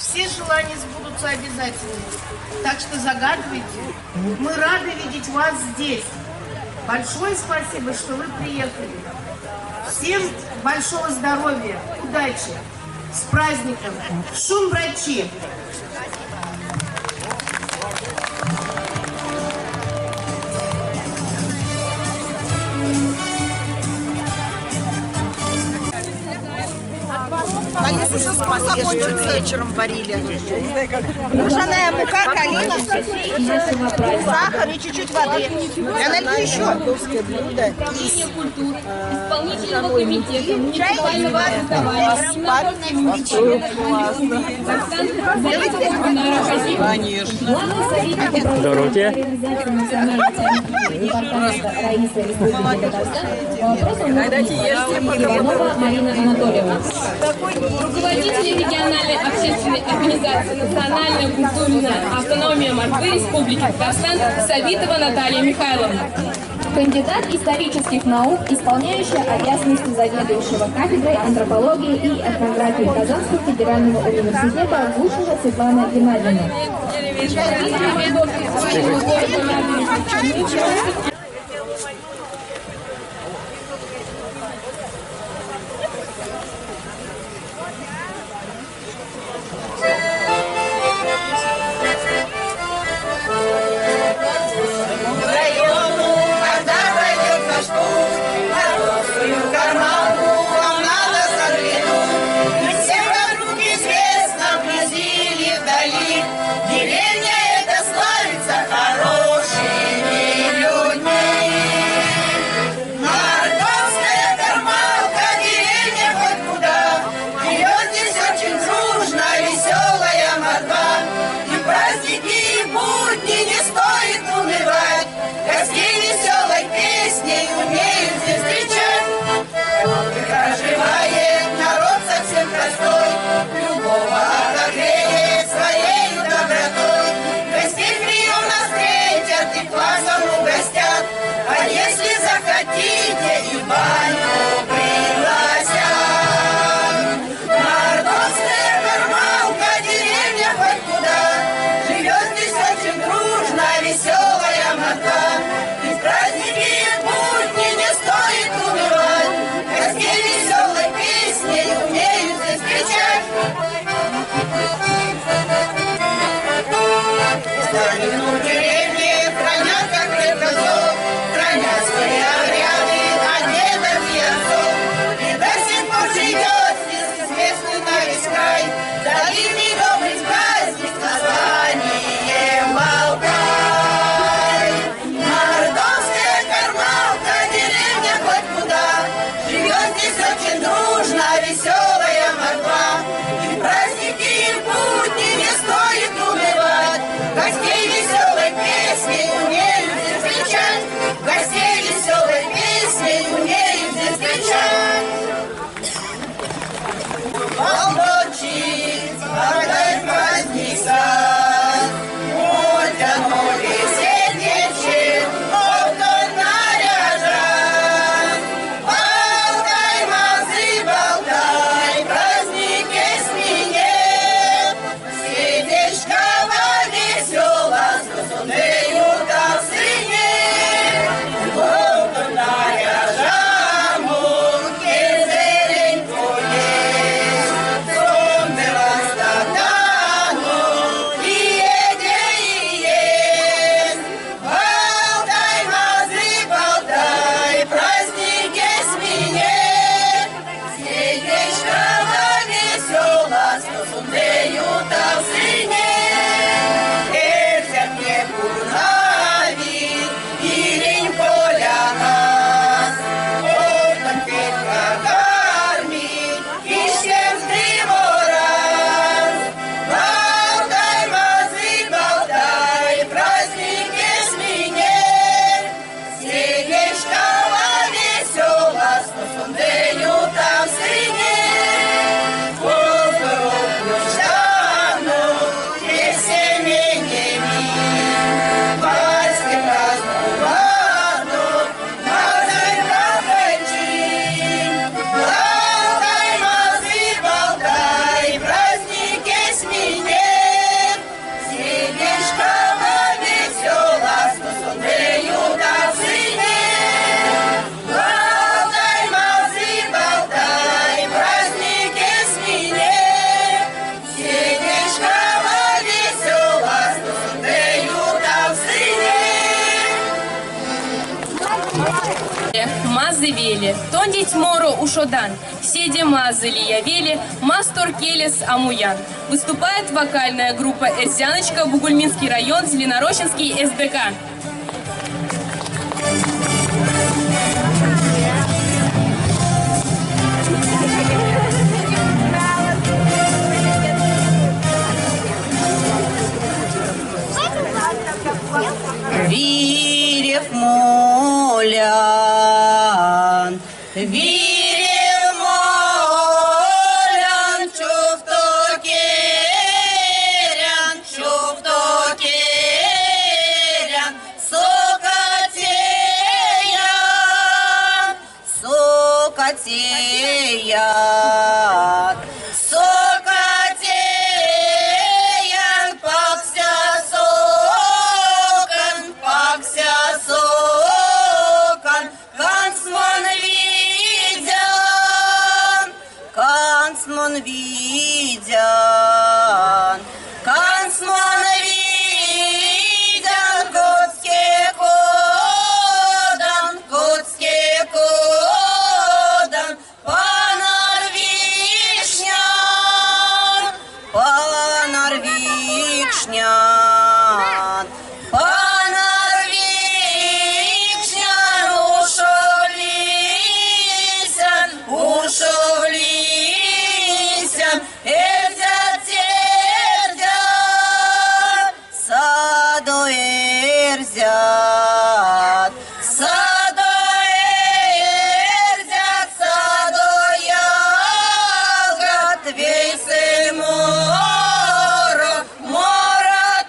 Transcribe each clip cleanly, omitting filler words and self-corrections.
Все желания сбудутся обязательно. Так что загадывайте. Мы рады видеть вас здесь. Большое спасибо, что вы приехали. Всем большого здоровья, удачи. С праздником! Шумбрачи! Закончится. Вечером варили. Ржаная мука, калина, сахар и чуть-чуть воды. Я налью еще. Культуры, исполнительного комитета муниципального образования Здоровьте. Иванова Марина Анатольевна. Руководители региональной общественной организации «Национальная культурная автономия Мордвы Республики Татарстан» Савитова Наталья Михайловна. Кандидат исторических наук, исполняющая обязанности заведующего кафедрой антропологии и этнографии Казанского федерального университета Гушева Светлана Геннадьевна. Деревня эта славится хорошими людьми. Мордовская кармалка, деревня хоть куда. Живет здесь очень дружно, веселая мордва. И праздники, и будни не стоит унывать. Гостей веселой песней умеют здесь встречать. Проживает народ совсем простой, любого отогреет своей добротой. Гостей прием нас встретят и квасом угостят, а если захотите, и в баню пригласят. Мордовская кармалка, деревня хоть куда, живет здесь очень дружно, веселая мордва. И в праздники, и в будни не стоит унывать, гостей веселой песней умеют здесь встречать. Старину деревни хранят, как крепко зов, хранят свои обряды от дедов и отцов. И до сих пор живет здесь известный на весь край старинный добрый праздник с названием Балтай. Мордовская кармалка, деревня хоть куда, живет здесь очень дружно, веселая мордва. И в праздники, и в будни не стоит унывать, гостей веселой песней умеют здесь встречать, гостей веселой песней умеют здесь встречать. Полночи, отдай праздник сад, утянули все девчи, оптом наряжать. Болтай, мазы, болтай, праздник есть мине. Сердечко весела, с там сыне. Оптом наряжаму, кезереньку есть. Болтай, мазы, болтай, праздник есть мине. Сердечко весела, с там сыне. Эрзятне пурнави, ирень поляна. Отом Петра кормит, киштем дыморан. Болтай, мазы, болтай, праздник есть мине. Сердечко весела, с там сыне. Поздоровлю веле, Тондеть моро ушодан, Седе мазый лия веле Мастор келес а муян. Выступает вокальная группа «Эрзяночка», Бугульминский район, Зеленорощенский СДК. Вирев молян, вирев молян, чувто керян, чувто керян, сокатеян, сокатеян, сокатеян, пакся сокан, пакся сокан, кандсь мон видян, кандсь мон видян, кандсь мон видян, коцке кодан, коцке кодан, панар викшнян, панар викшнян, панар викшнян, ушов лисян, ушов лисян, эрзят тердян, садо эрзят, садо эрзят, садо ялгат, вейсэ моро, моратано.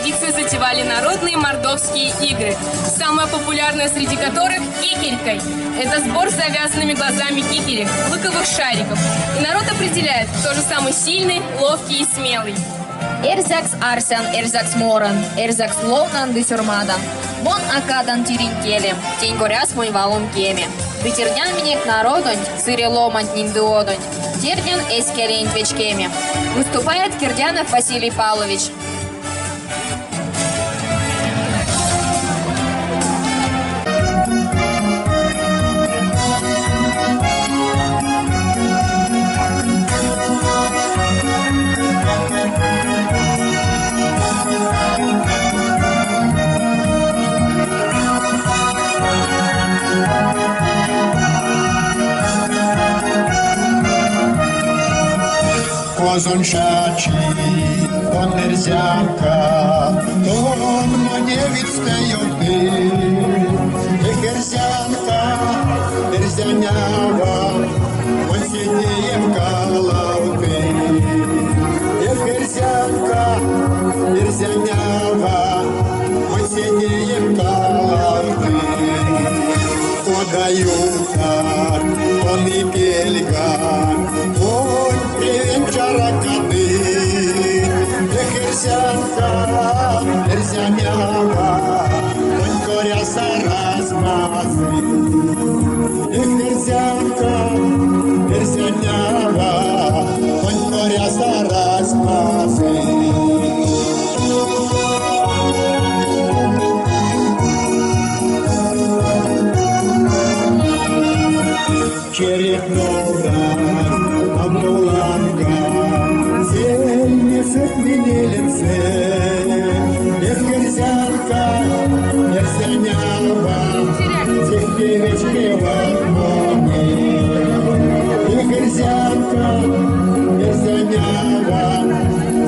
традиции затевали народные мордовские игры, самая популярная среди которых – кикерькой. Это сбор с завязанными глазами кикерек, лыковых шариков. И народ определяет, кто же самый сильный, ловкий и смелый. Эрзякс арсян, эрзякс моран, эрзякс ловнан ды сёрмадан. Мон а кадан тиринь келем, тень коряс монь валом кеме. Ды тердян минек народонть, сыре ломантнень ды одонть, тердян эсь келенть вечкеме. Выступает Кирдянов Василий Павлович. Козонь шачи, тон эрзянка, тон моне видстэ ёвты. Эх, эрзянка, эрзянява, монь седеем калавты. Эх, эрзянка, эрзянява, монь седеем калавты. Кода ютат тон икельга, монь превем чаракадыть. Эх, эрзянка, эрзянява, монь коряс арась мазый. Эх, эрзянка, эрзянява, монь коряс арась мазый. Череп нолдазь лавто ланга, сельмесэть менеленсэ. Эх, эрзянка, эрзянява, сехте вечкеват монень. Эх, эрзянка, эрзянява,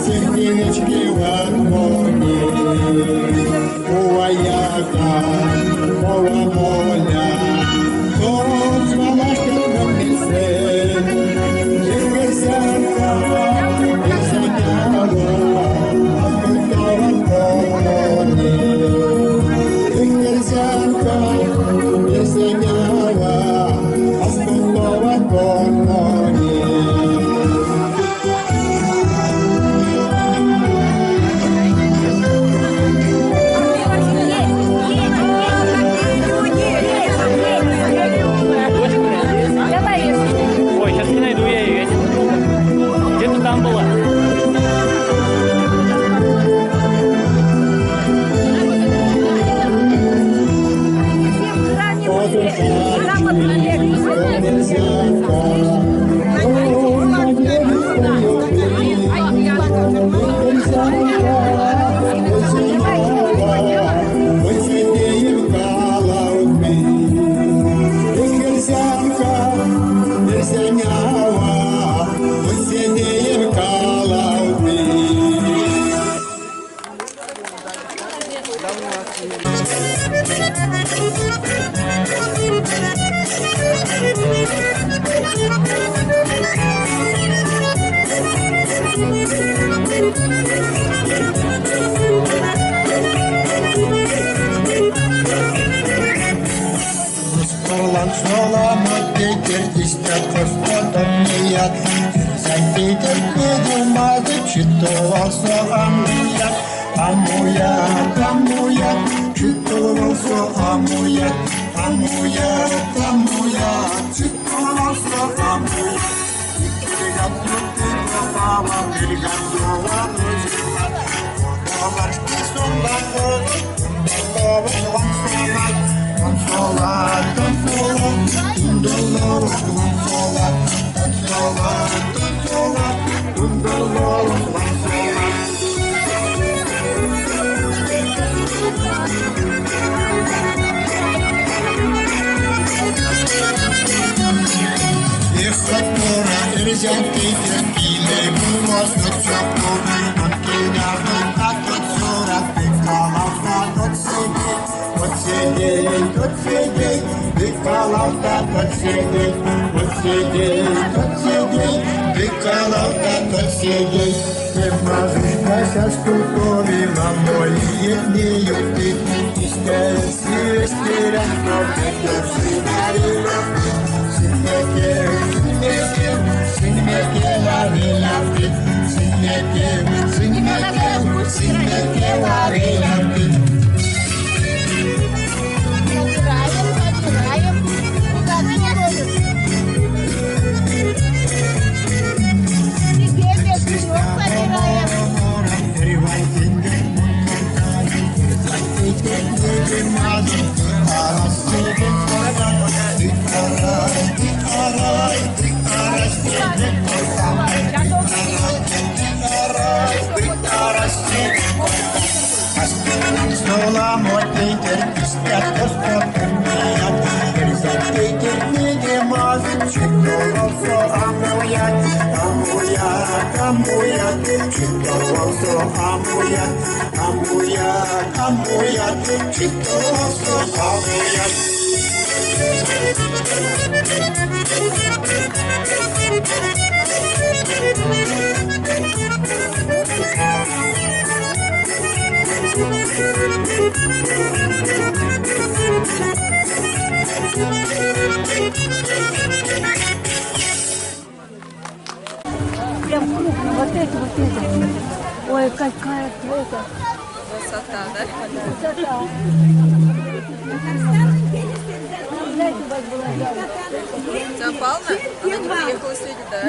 сехте вечкеват монень. Кува якан, кова молян, тон свал аштят монь мельсэнь. Эх, эрзянка, эрзянява, а стувтоват тон монень. Эх, эрзянка, эрзянява, а стувтоват тон монень. Ой, сейчас не найду я ее. Где-то там была. Прям крупно, вот это, вот это. Ой, какая это. Красота, да? Красота. Знаете, у вас была Татьяна Павловна, она не приехала сегодня, да?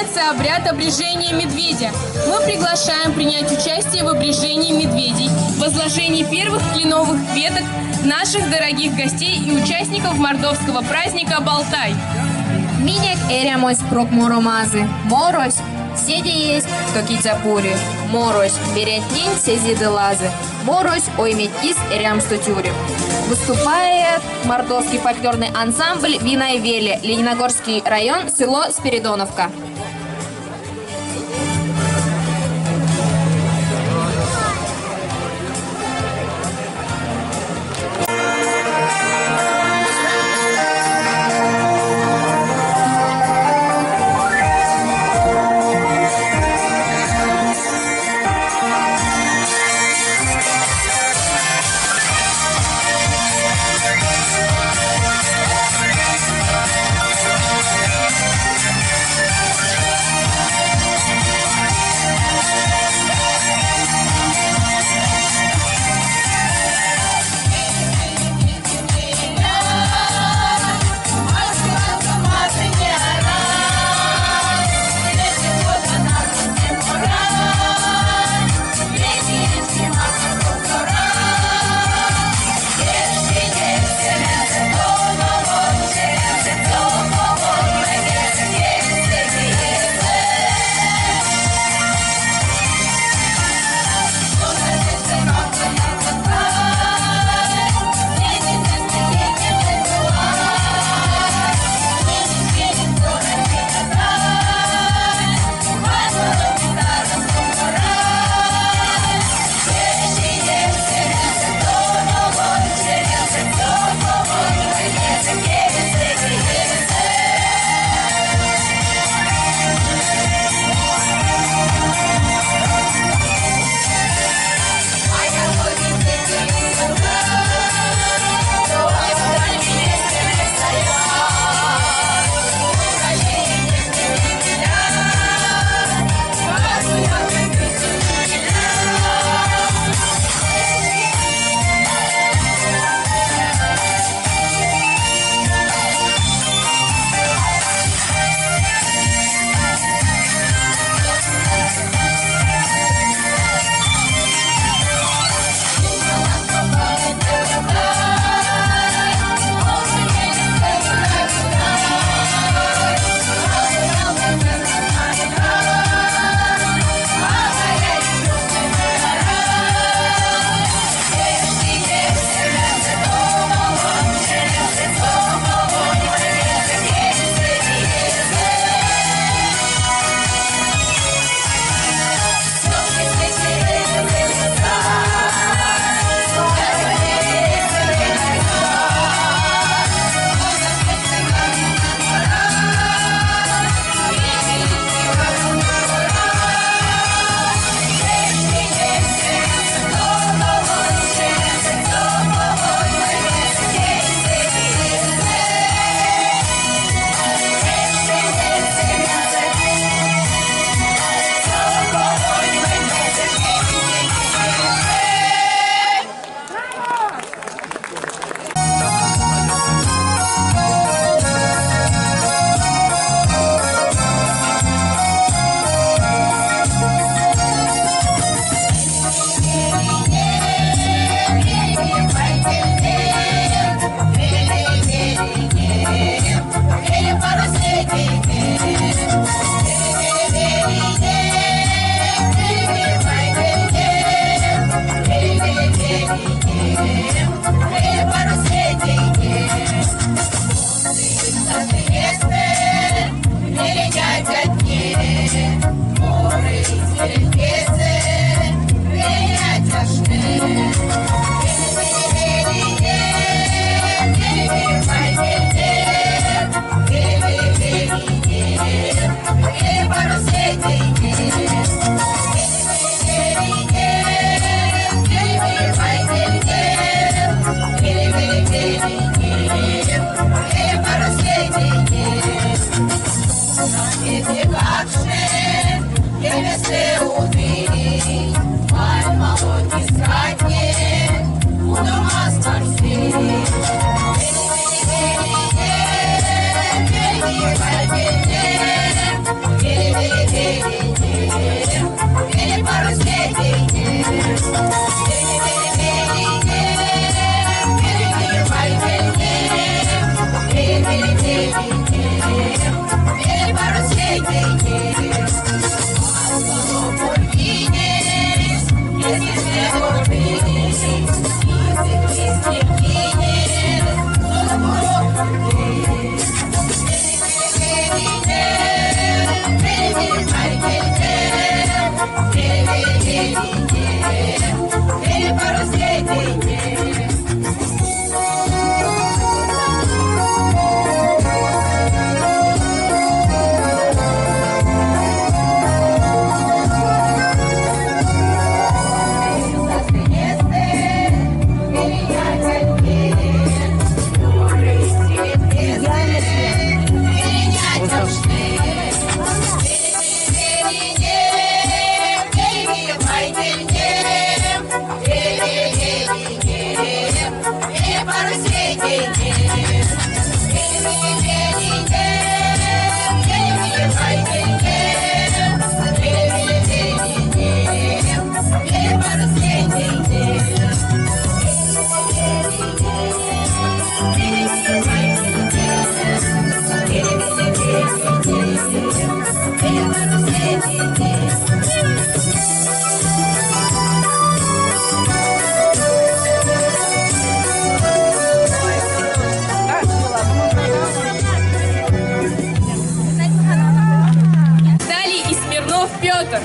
Продолжается обряд обрежения медведя. Мы приглашаем принять участие в обрежении медведей, возложении первых кленовых веток наших дорогих гостей и участников мордовского праздника «Балтай». Минек эрямось прок моро мазый. Морось седеесь токиця пуре. Морось берянтнень сези ды лазы. Морось ойметь кис эрямсто тюри. Выступает мордовский фольклорный ансамбль «Винайвеле», Лениногорский район, село Спиридоновка. Виталий и Смирнов Петр.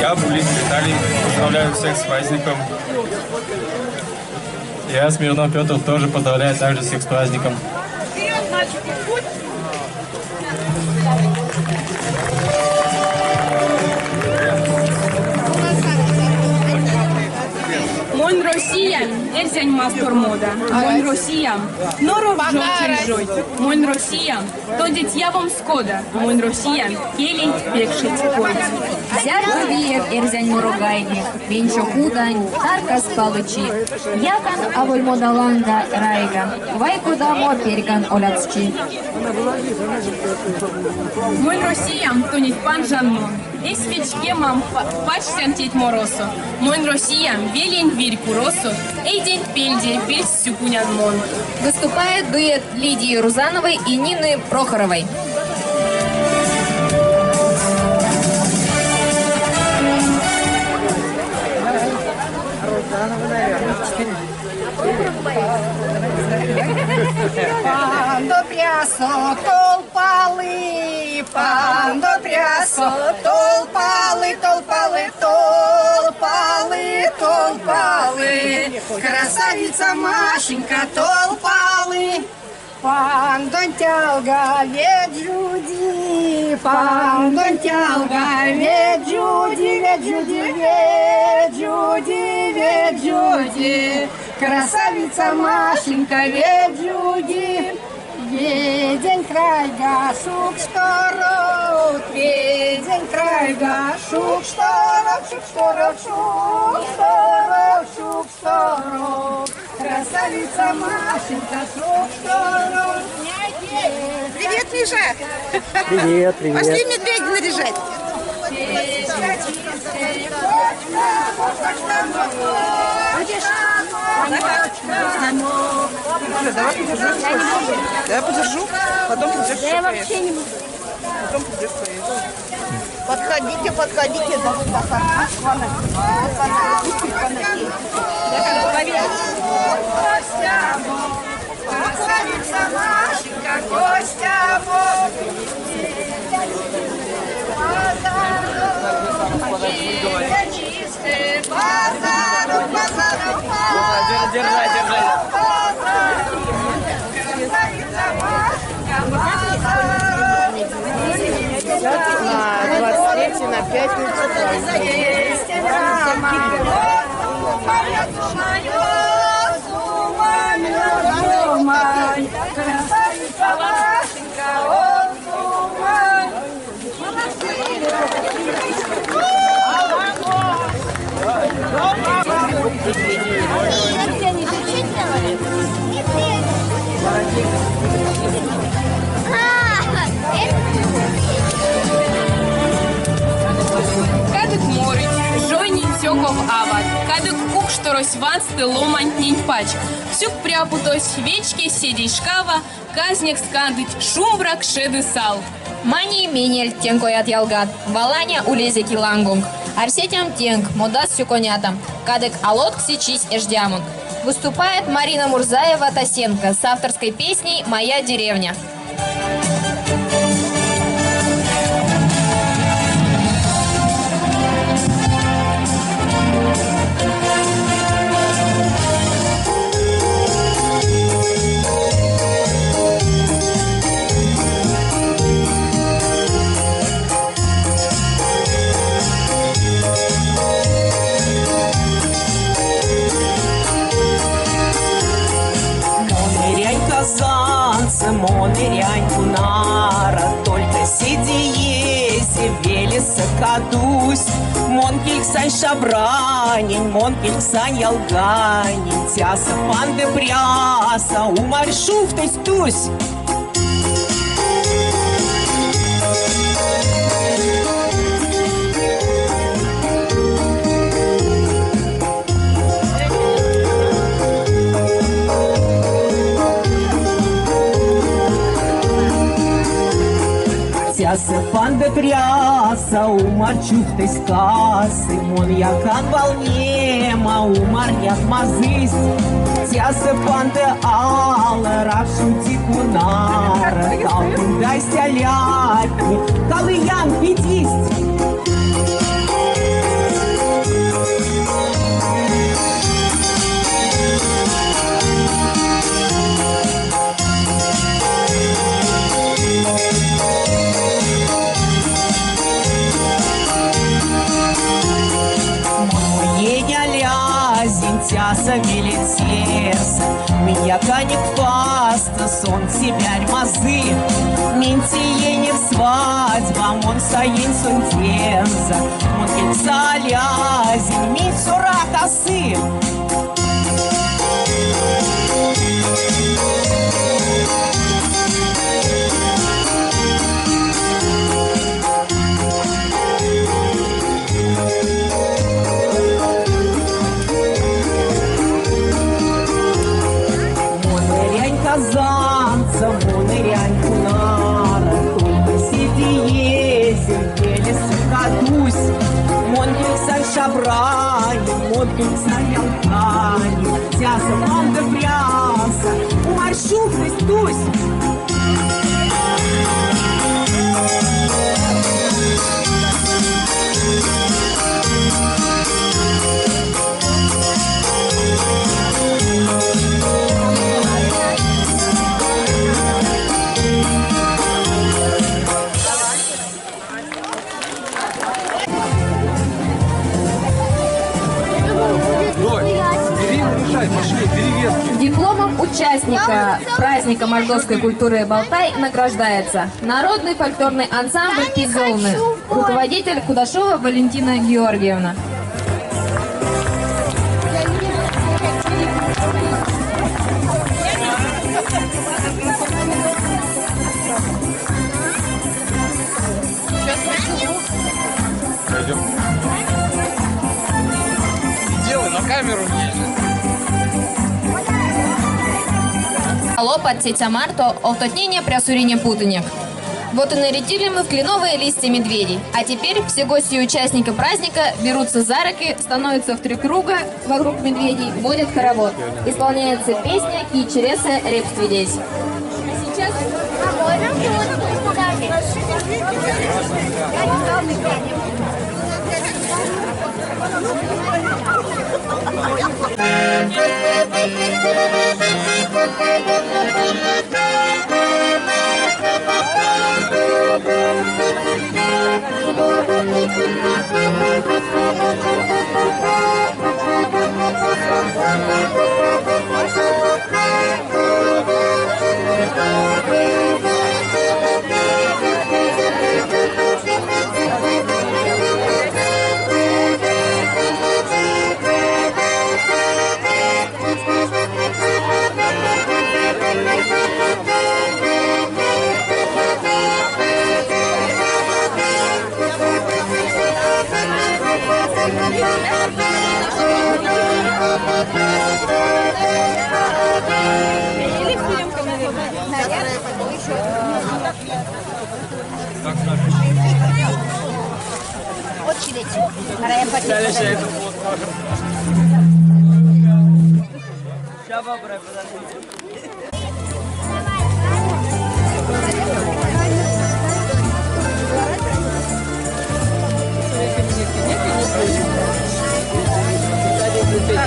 Я, Булит Виталий, поздравляю всех с праздником. Я, Смирнов Петр, тоже поздравляю также всех с праздником. Вперед, мальчики, путь! Монь Россия, эрзянь мастор мода. Монь Россия, норовжо чижой. Монь Россия, тондеть явомс кода. Монь Россия, келенть пекшить коть. Зярдо виев эрзянь моро гайги, вень чопудань таркас палы чи. Якан аволь мода ланга, райга, вай кодамо перькан оляксчи. Монь Россиям, тонеть панжан мон. Эсь вечкемам пачтян теть моросо. Монь Россиям, велень вирь куросо, эйденть пельде вельс сюкунян мон. Выступает дуэт Лидии Рузановой и Нины Прохоровой. Пандо прясо тол палы, пандо прясо тол палы, тол палы, тол палы, тол палы. Красавица Машенька тол палы. Пандонть алга ведь жуди, пандонть алга ведь жуди, ведь жуди, ведь жуди, ведь жуди. Красавица Машенька, ведь жуди. Ведень крайга, шук-шторок, ведень крайга, шук-шторок, шук-шторок, шук-шторок, шук-шторок. Красавица Машенька, шук-шторок. Привет, Миша! Привет, привет. Пошли медведя наряжать. Давай подержу. Давай подержу, потом придешь. Я вообще не буду. Потом придешь поешь. Подходите, подходите. Давай, Захар. Красавица Машенька, Костя, вот. Базару, базару, Держай, держай. Красавица Машенька, базару. На 23 на пятницу. Красавица Машенька, от ума. Кадык морыть, жойнить цёков ават, кадык укшторось вансты ломантнень пачк. Сюкпря путозь вечкезь седейшкава казнекс кандыть шумбра кше ды сал. Маней менель, тенк оят ялгат, валаня улезэ килангонк. Арсетям тенк, модас сюконятам, кадык а лоткси чись эждямонк. Выступает Марина Мурзаева-Тасенко с авторской песней «Моя деревня». Мон эрян Казанце, мон эрян Кунара, Только седеезэ велесэ кадузь. Мон кильксан шабранень, мон кильксан ялганень, Тясо пандо прясо умарь чувтось тусь. Тясо пандо прясо умарь чувтось касы, Мон якан валнеме, умарнят мазысь. Тясо пандо ало ракш ути Кунара, Кал кундасть алятне, калы ям пидисть. Тясо велецесэ, Минь яканек пасто, сон цибярь мазы. Минь теенек свадьба, мон саинь сондензэ. Мон килькса Лязень, минь цёра касы. Мон эрян Казанце, мон эрян Кунара, Только седеезэ велесэ кадузь. Мон кильксан шабранень, мон кильксан ялганень, Тясо пандо прясо умарь чувтось тусь. Дипломом участника праздника мордовской культуры «Балтай» награждается народный фольклорный ансамбль «Кизолны», руководитель Кудашова Валентина Георгиевна. Пойдем. Делай на камеру мне. Лопат цеця марто овтотнень прясурине путынек. Вот и нарядили мы в кленовые листья медведей. А теперь все гости и участники праздника берутся за руки, становятся в три круга вокруг медведей, водят хоровод. Исполняется песня «Кичереса репствидесь». Сейчас... Так,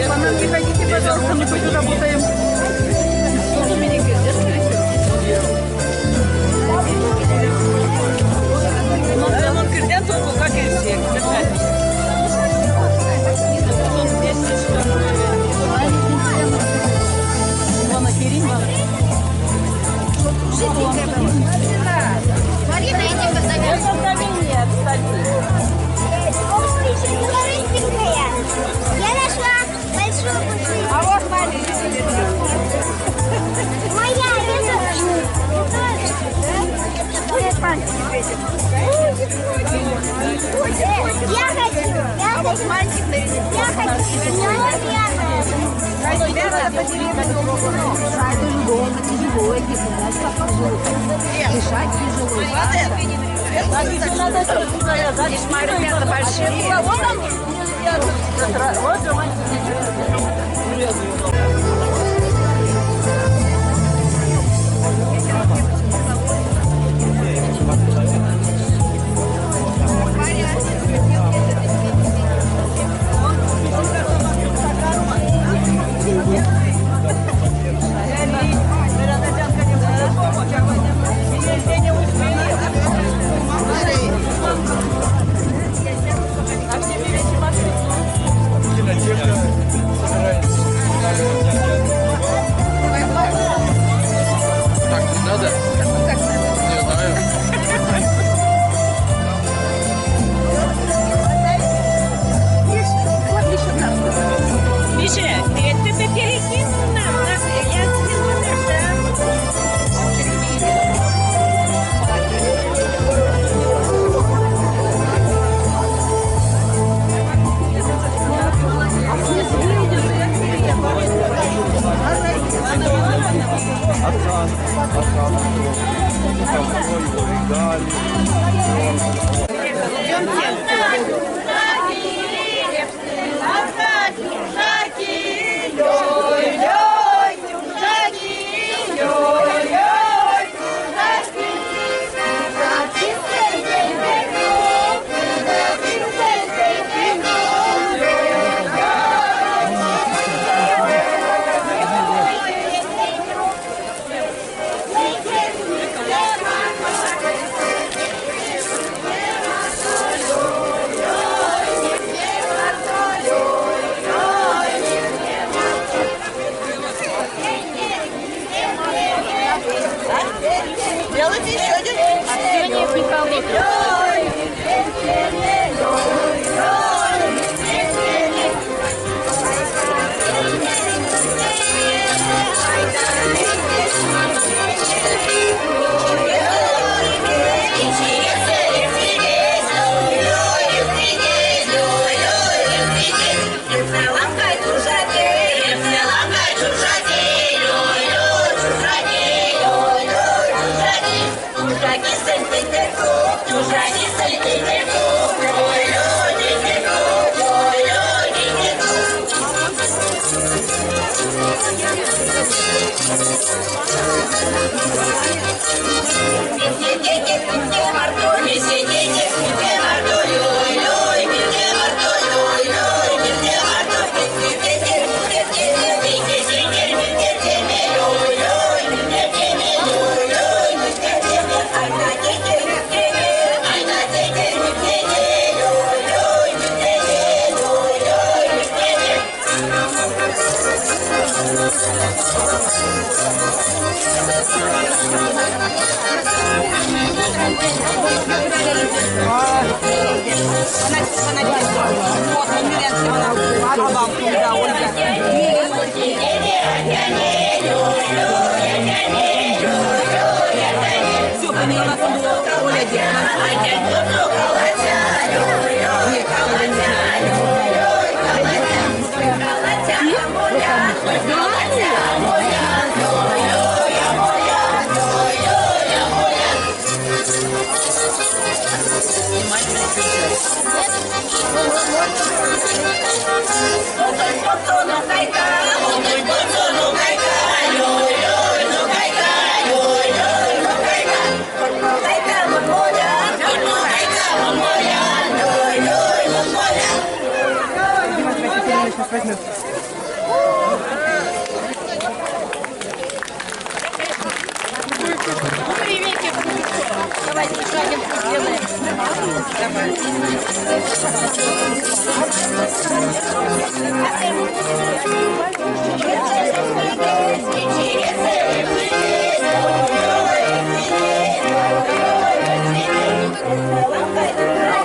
по нам не ходите, пожалуйста, мы тут работаем. Марина, иди Корыстенькая. Я нашла большую пушистую. А вот Моя, я тоже. Я хочу. Я хочу. Я хочу. Дышать тяжело. Так не надо? Не знаю. Миша, это ты перекинула нам. Я Делайте еще один. Арсений Михайлович. Ну, приветик. Давайте шагинку сделаем. Давай. Thank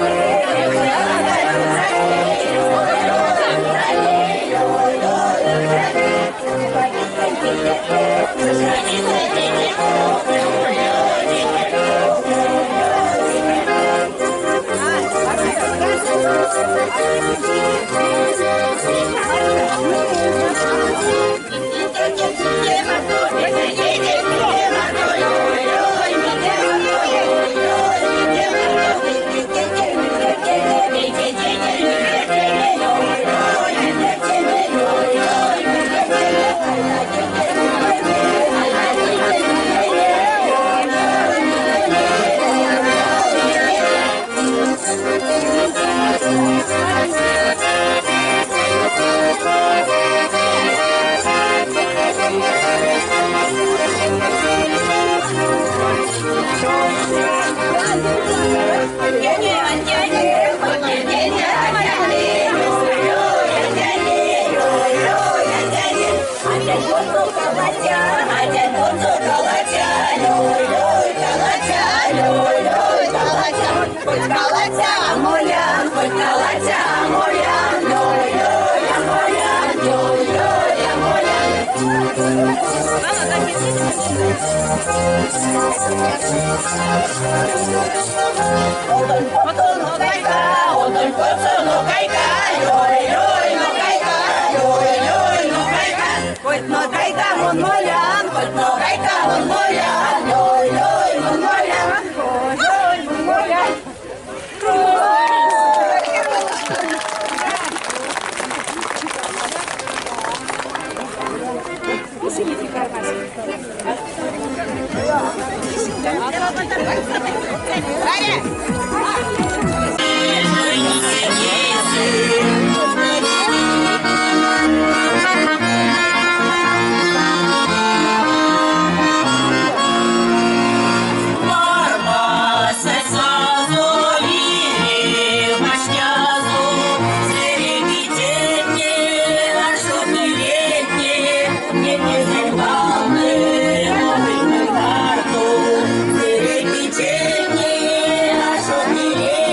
you.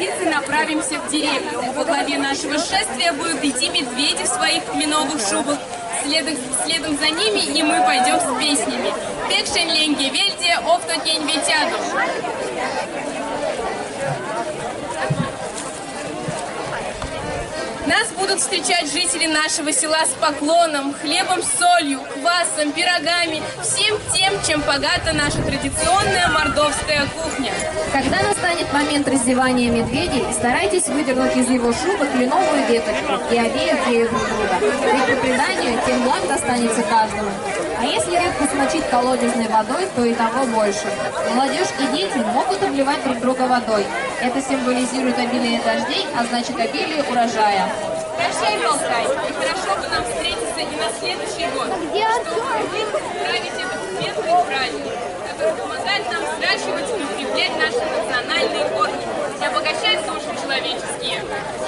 традиции направимся в деревню. Во главе нашего шествия будут идти медведи в своих кленовых шубах. Следом, следом за ними и мы пойдем с песнями. Пекшен ленге вельде, овтотень ветяду. Нас будут встречать жители нашего села с поклоном, хлебом с солью, квасом, пирогами, всем тем, чем богата наша традиционная мордовская кухня. Когда настанет момент раздевания медведей, старайтесь выдернуть из его шубы кленовую веточку и обеять ею друг друга. Ведь по преданию, тем лань достанется каждому. А если рыбку смочить колодезной водой, то и того больше. Молодежь и дети могут обливать друг друга водой. Это символизирует обилие дождей, а значит обилие урожая. Прощай, Болтай, и хорошо бы нам встретиться и на следующий год, чтобы вы этот светлый праздник, который помогает нам взращивать и укреплять наши национальные корни и обогащать души человеческие.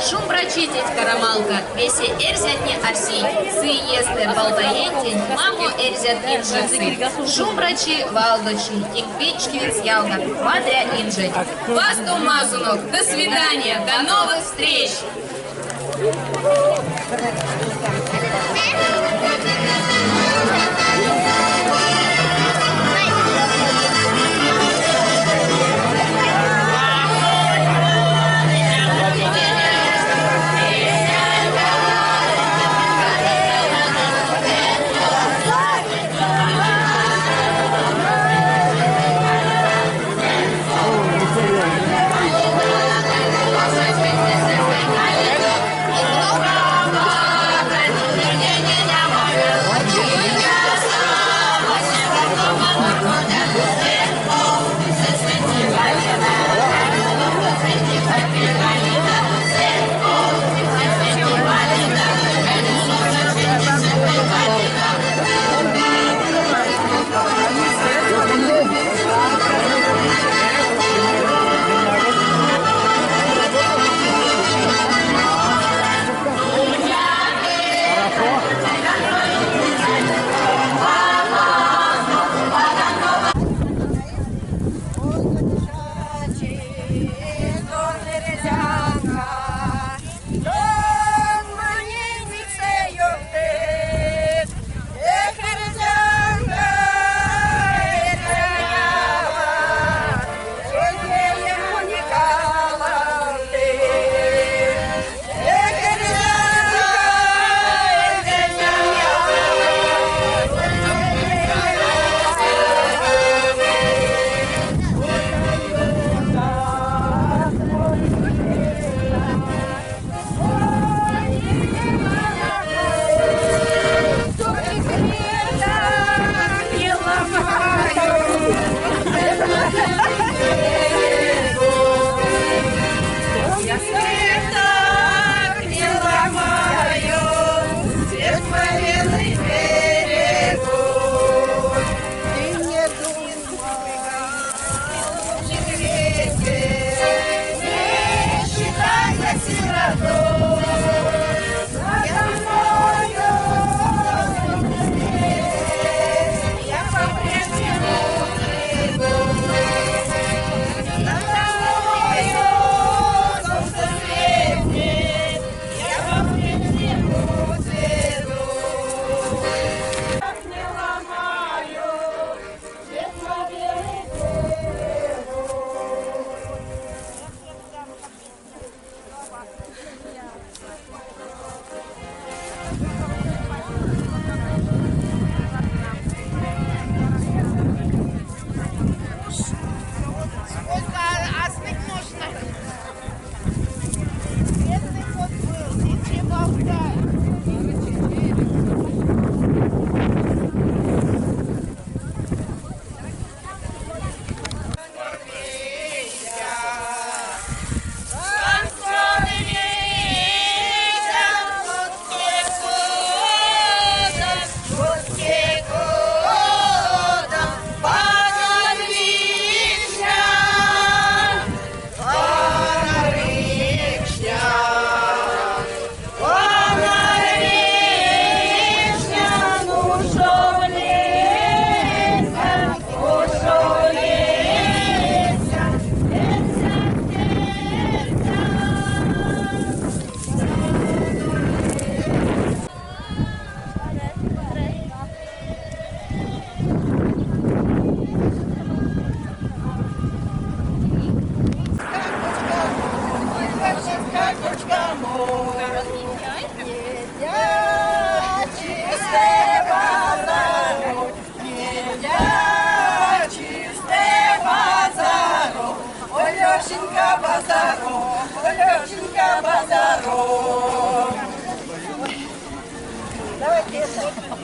Шумбрачитить карамалка, весе эрзятне арсить, сы есте болтаентень, ламо эрзят инжексы. Шумбрачи валдочи, тинквечкивец ялгат, вадря инжеть. Васту мазунок, до свидания, до новых встреч! Алешенька базаров, Алешенька базаров. Давайте это.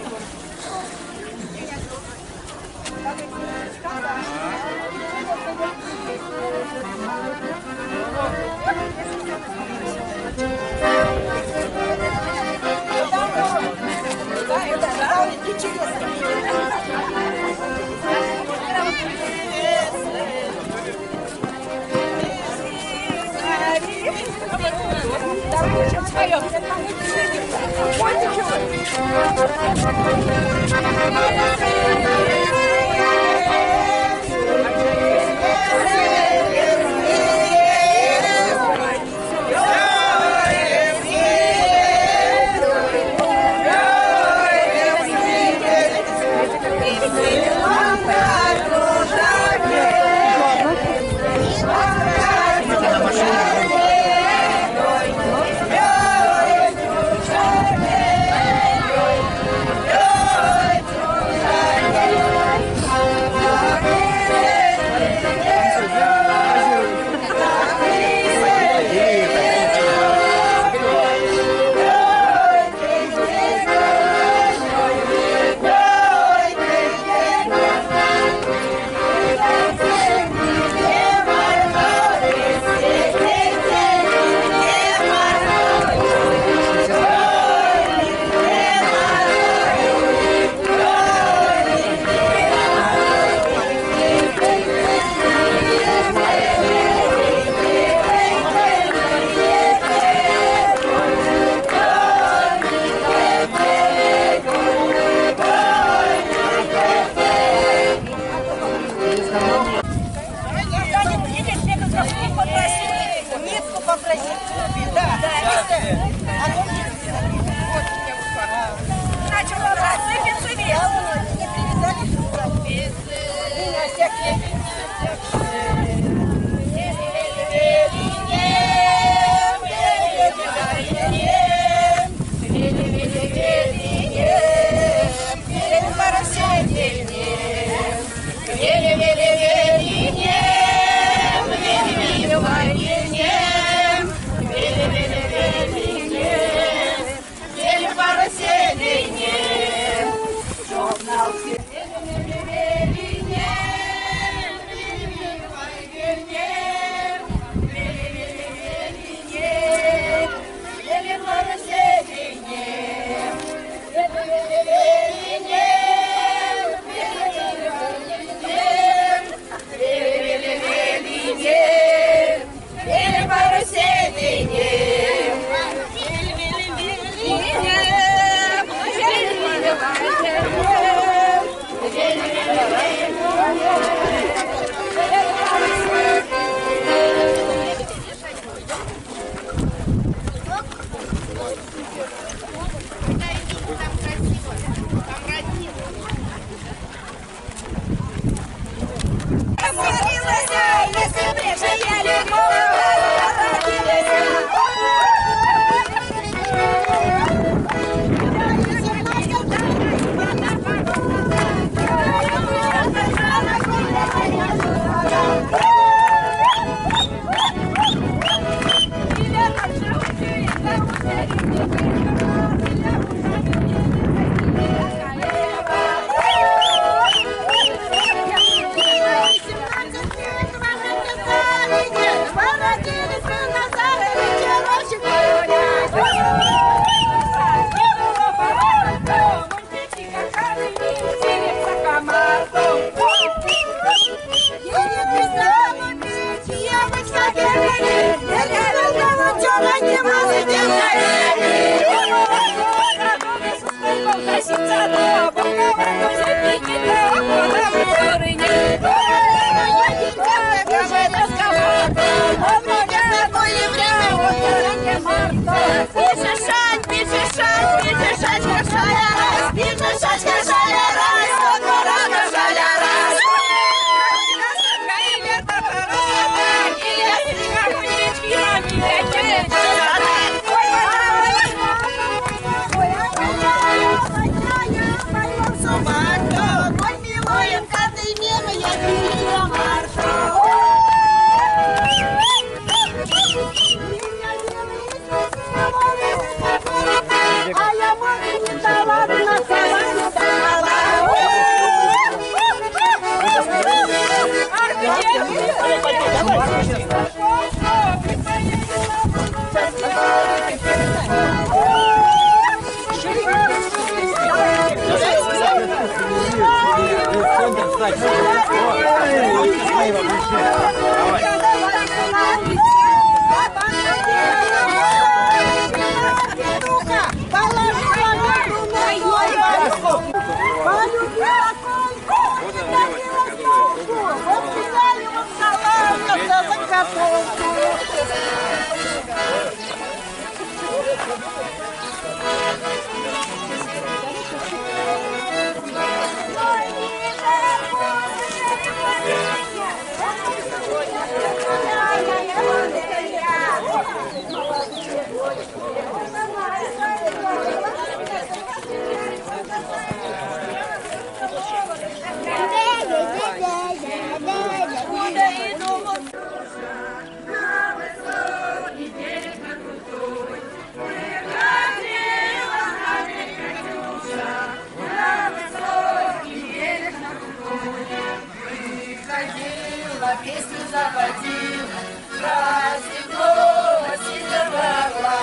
Ходила, песню заводила про седого сизого орла,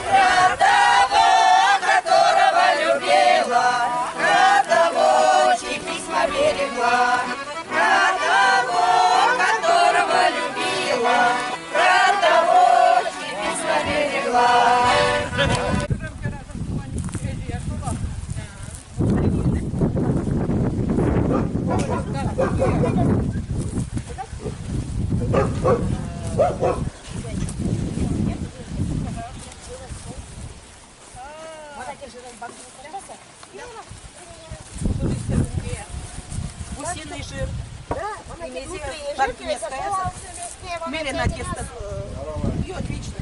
про того, которого любила, про того, чьи письма берегла, про того, которого любила, про того, чьи письма берегла. Гусиный жир. Мерено тесто. Ее отлично.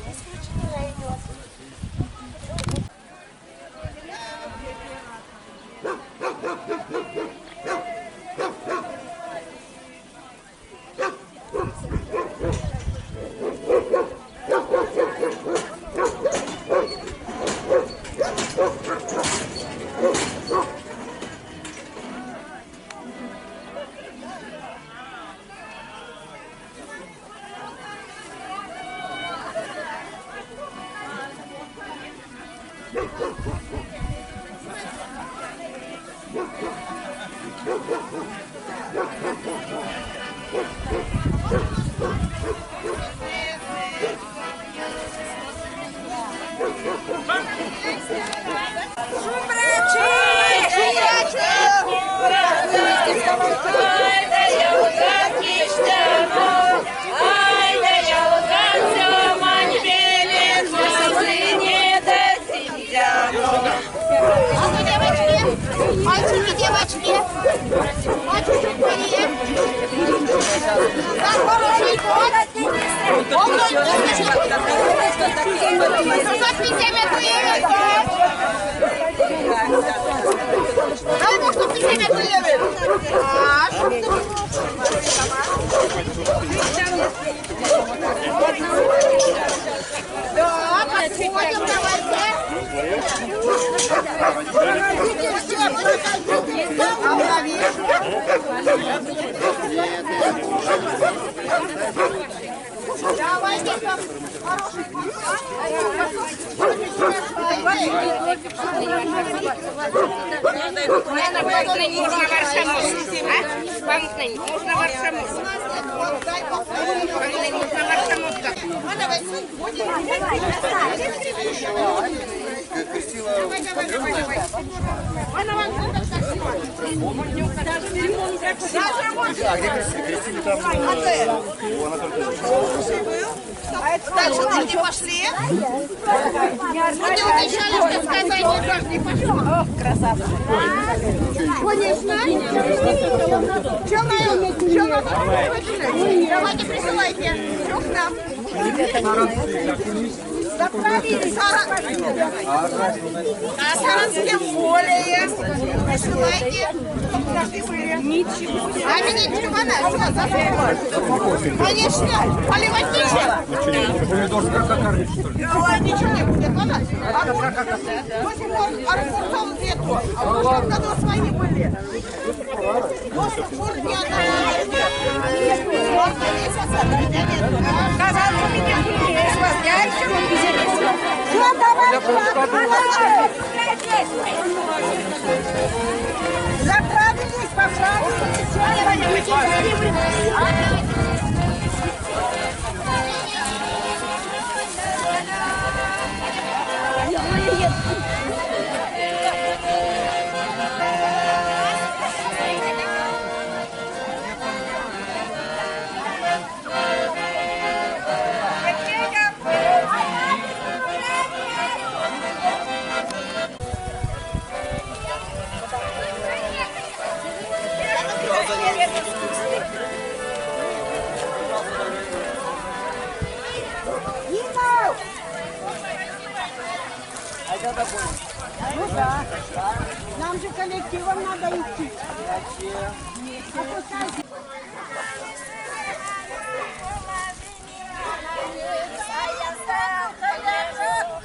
Мальчики, девочки, мальчики, Да, подходим, давайте. Давайте там хороший. Дальше дожди пошли. Вот и обещали, что сказать, дожди пошли. Красавцы. Конечно. Что надо? Давайте присылайте. Что к нам? А Саранским более. Присылайте. Ничего. А меня чего надо? Конечно. Поливать нечего. Помидор что ли? Ой, ничего не будет. До сих пор арбузов нету. А в прошлом году свои были. До сих пор ни одного нет. Марта месяца дождя нет. Заправились, поправились. Ну да. Нам же коллективом надо идти.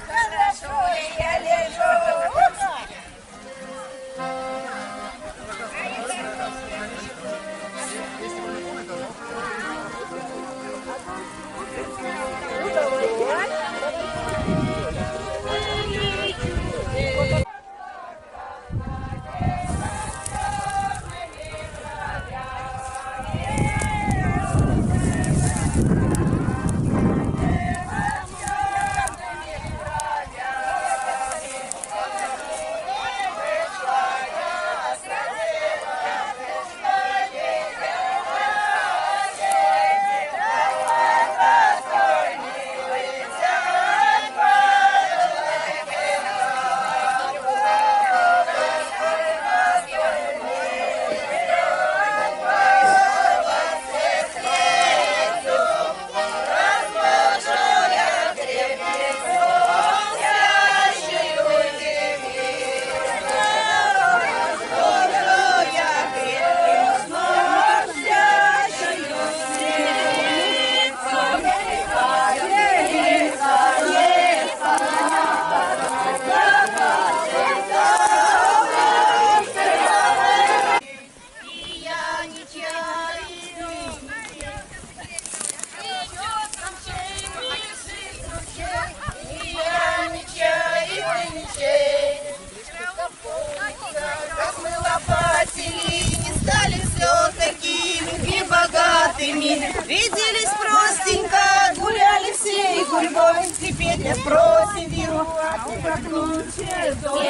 Хорошо, я лежу.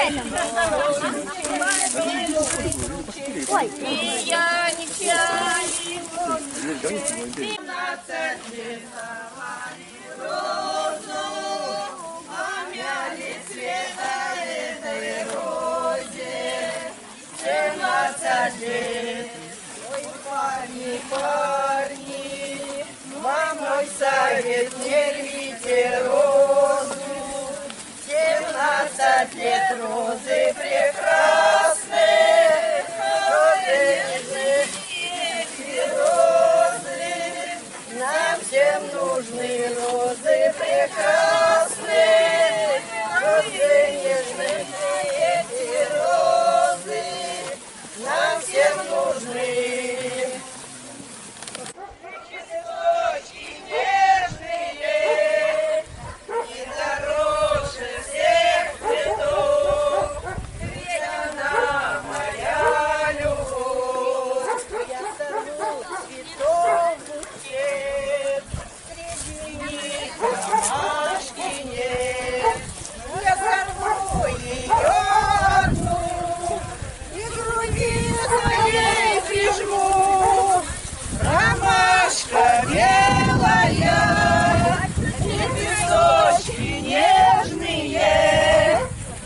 И я не чаю. Розу, помяли цвета этой розе. 17 лет. Ой, парни, парни, вам мой совет, не рвите розу. 17 лет розы прекрасны, розы нежные, розы. Нам всем нужны розы прекрасные, розы нежные, эти розы. Нам всем нужны. Лепесточки нежные и дороже всех цветов. Ведь она моя любовь. Я сорву цветов букет, среди них ромашки нет. Я сорву ее одну и к груди своей прижму. Ромашка белая, лепесточки нежные,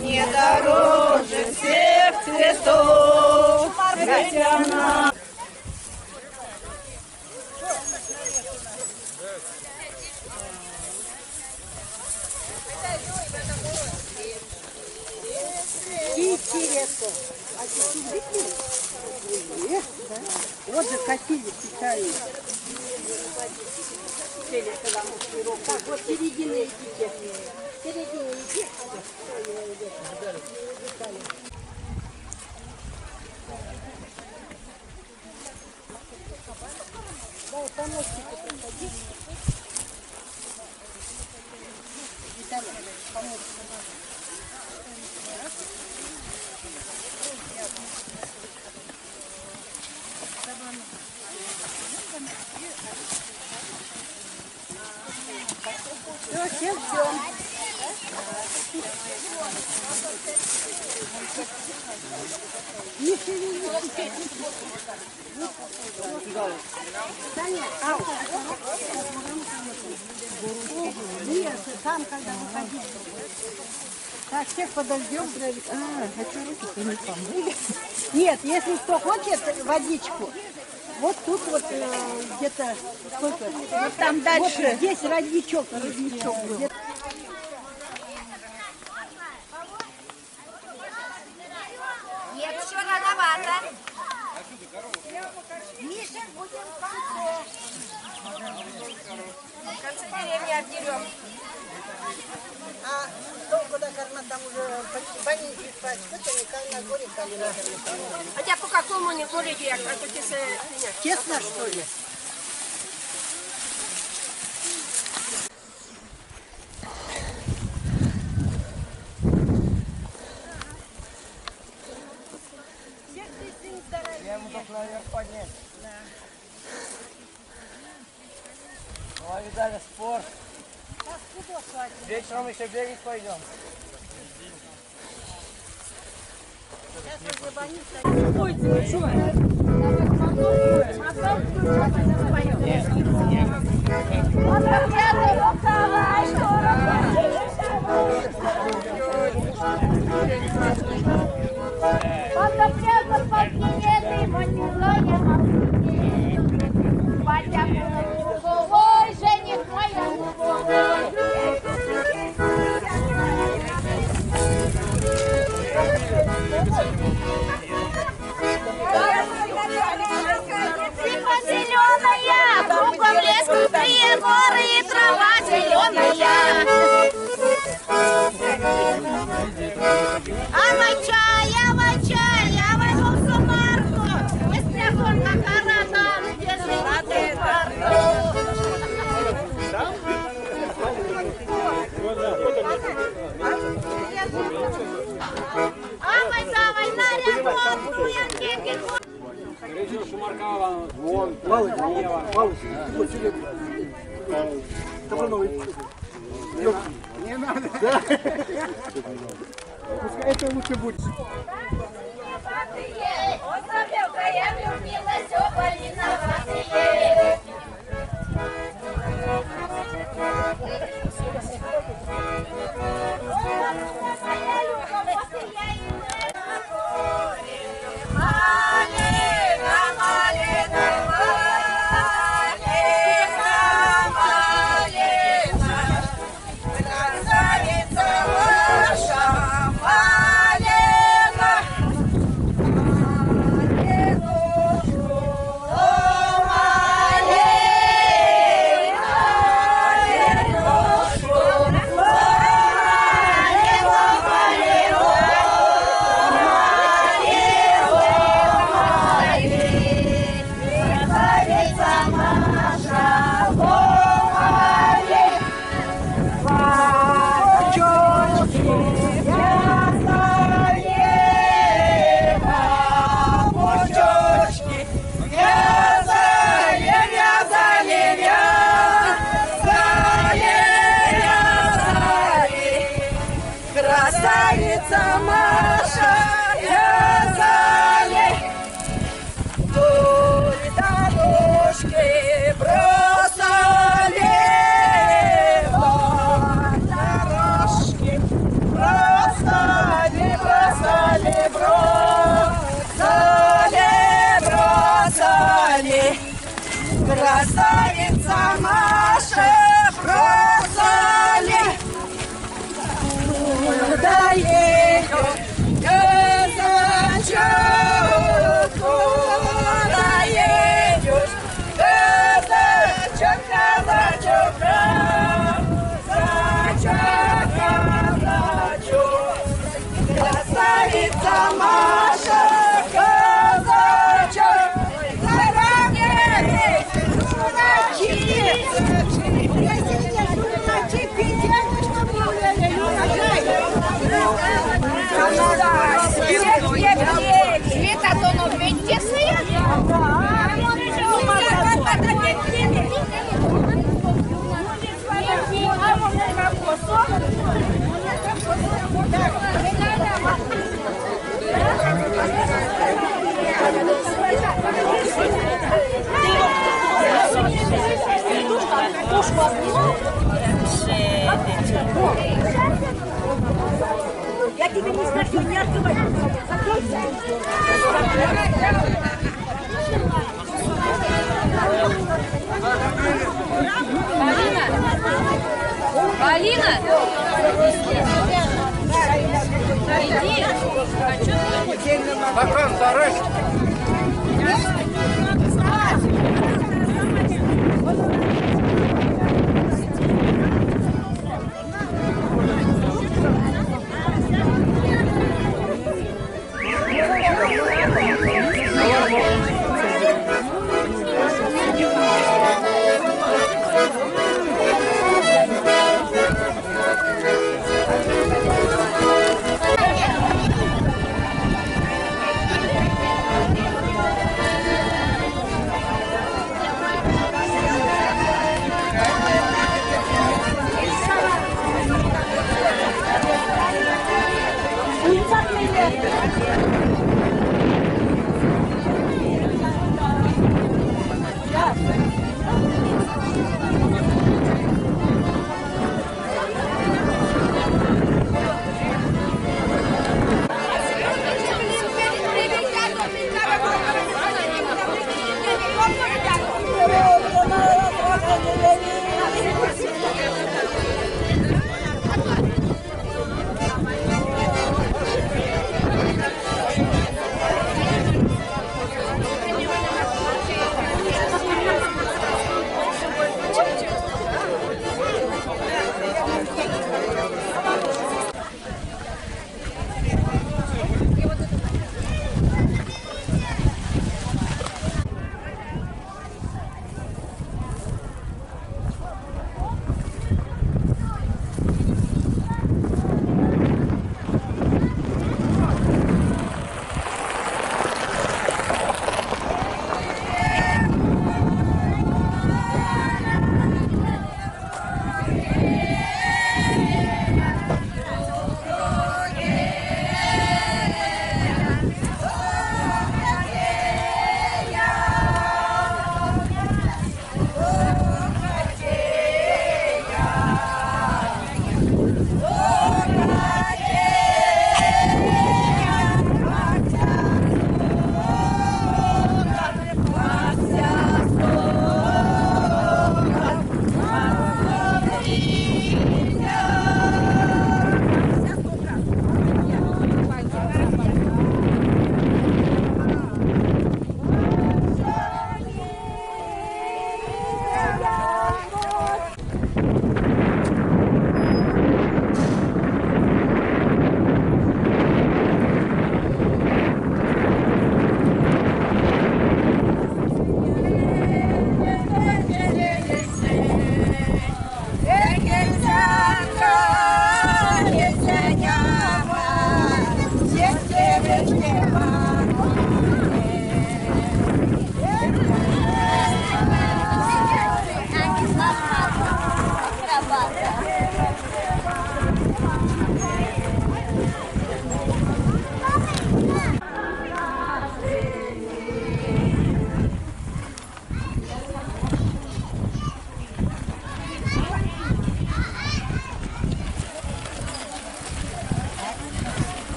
не дороже всех цветов. Ведь она. Интересно. Вот же катили специально. Так, вот середины идите. Середины идите. Да, по мостику проходи. Виталий, по мостику. Все, всем, всем. Не шевелись. Саня, ау. Нет, там, когда выходить. Так, всех подождем. А, хочу руки не помыли. Нет, если кто хочет водичку, вот тут вот где-то сколько? Вот там дальше. Вот здесь родничок, родничок был. Нет, еще рановато. Миша, будем в конце. В конце деревни обдерем. А долго до корма там уже пониже спать. На горе Хотя по какому не горе я, а то тесно, что ли? Я ему только наверх поднять. Да. Давай, Виталий, спорт. Вечером еще бегать пойдем. Жених моя любовь. Зеленая, кругом лес, крутые горы и трава зеленая. Авачай, авачай, авачай в Самарку, из на каратам, где жените парку. Авай, давай, наряд, куянки. Вон, Палыч, Палыч, Не надо. Да. Пускай это лучше будет. Красавица Маша, вязали, Тули дорожки бросали, дорожки бросали, бросали, бросали, бросали. Красавица Маша, бросали. Куда едешь, казачок? Куда едешь, казачок, казачок, казачок, казачок? Красавица Маша, казачок, Я тебе не страшно, не открывай. Закройся. Полина! Полина! Иди! Бакран, зарысь!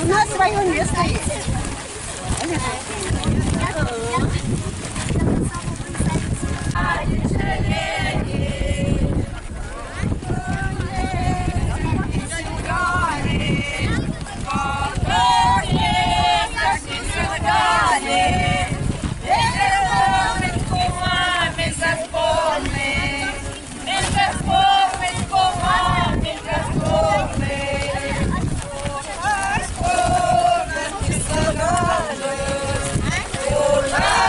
У нас свое место есть. Ура!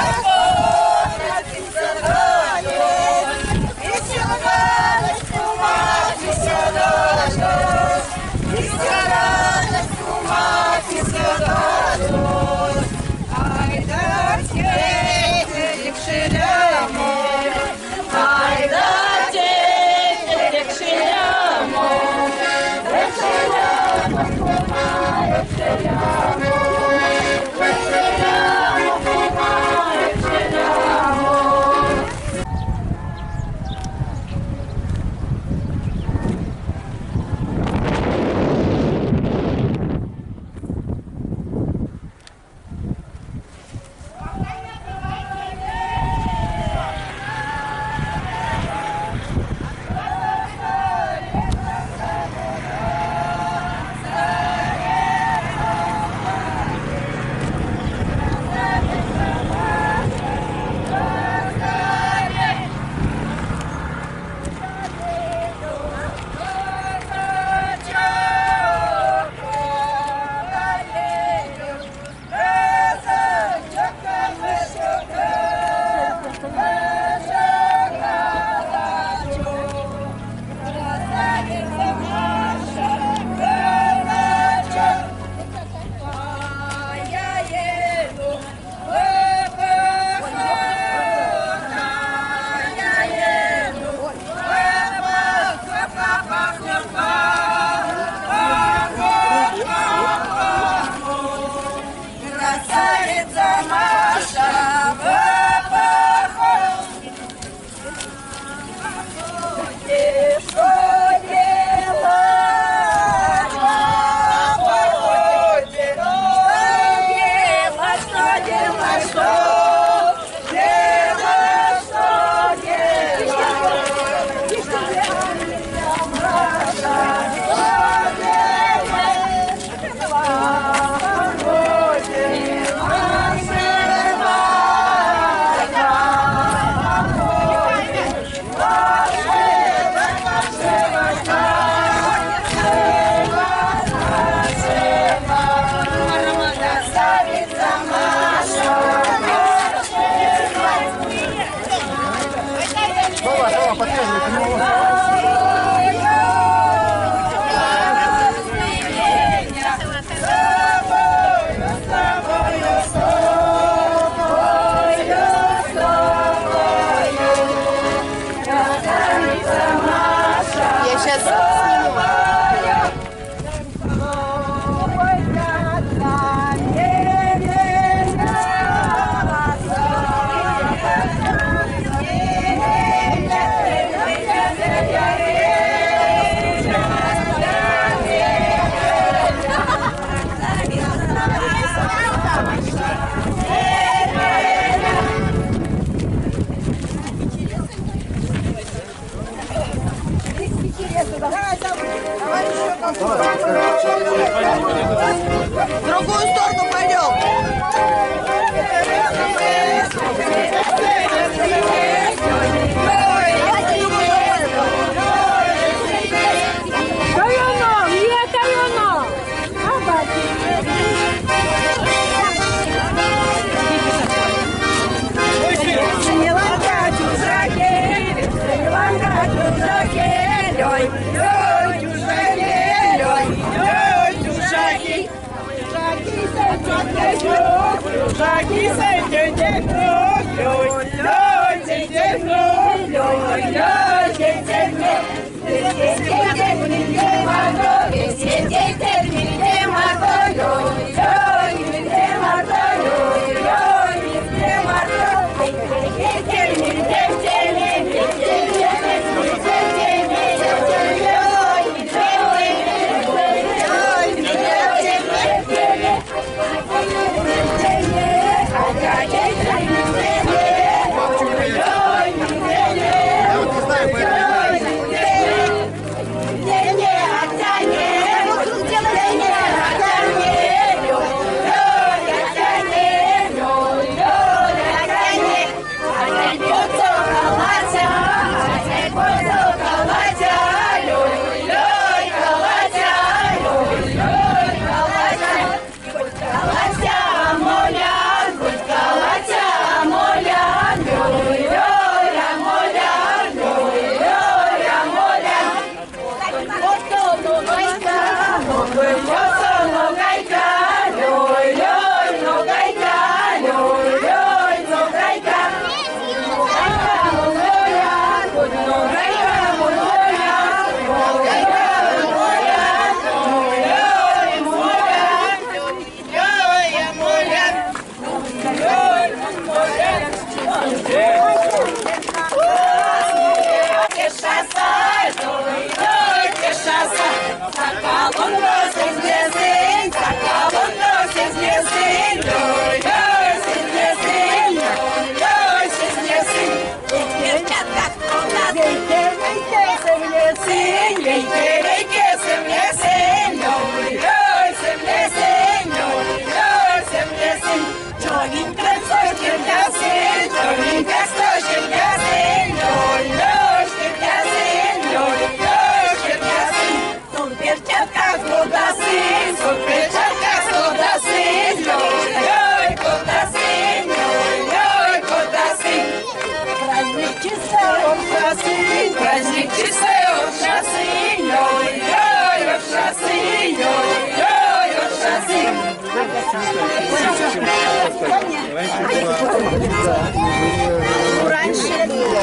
Раньше было.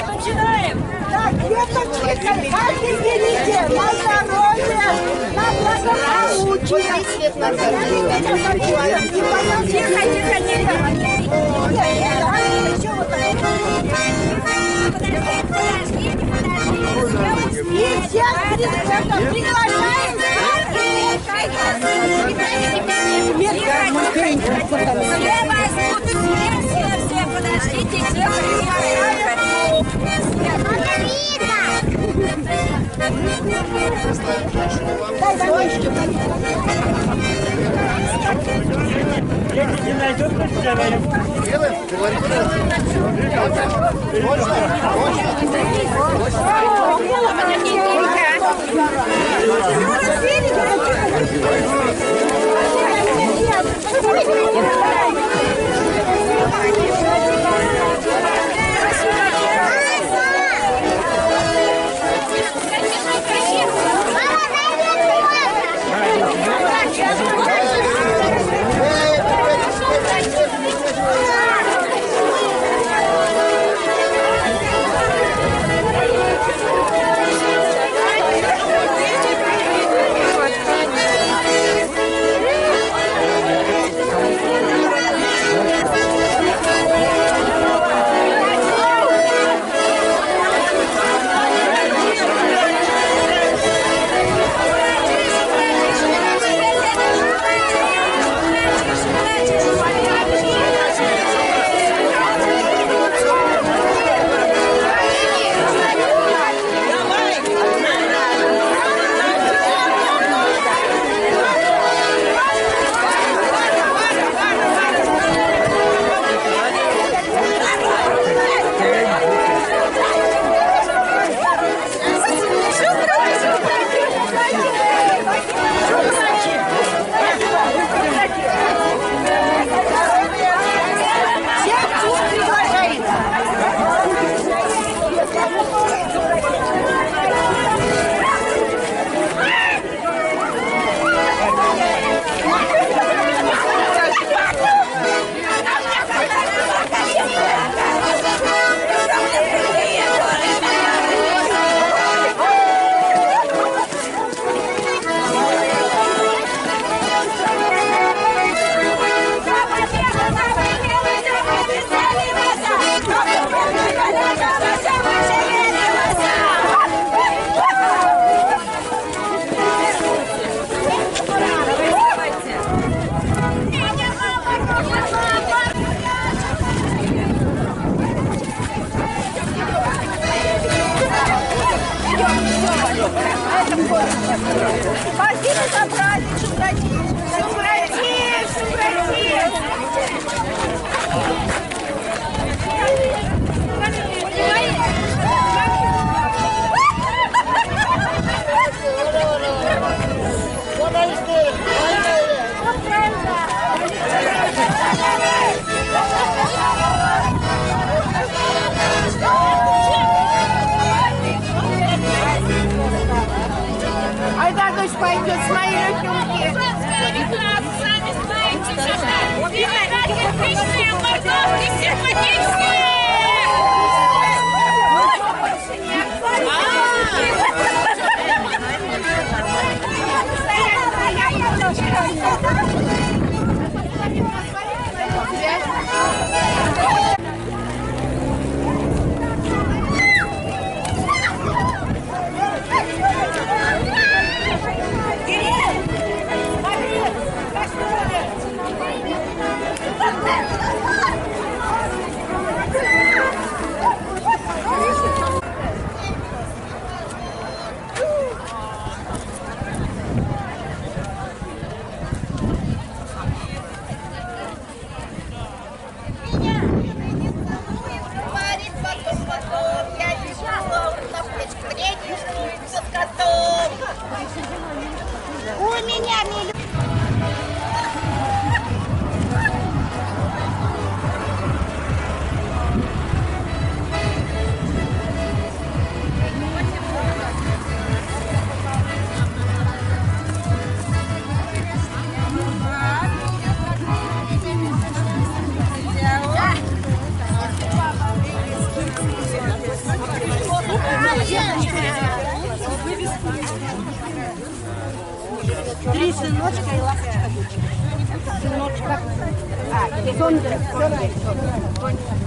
Начинаем! Так, веточки, каждый берите на здоровье, на благополучие. Тихо, тихо, тихо. И всех приглашаем. Все возьмут, все, все, подождите, тихо, тихо, тихо. Три сыночка и ласточка дочка. Сыночка. А, сон, сон, сон.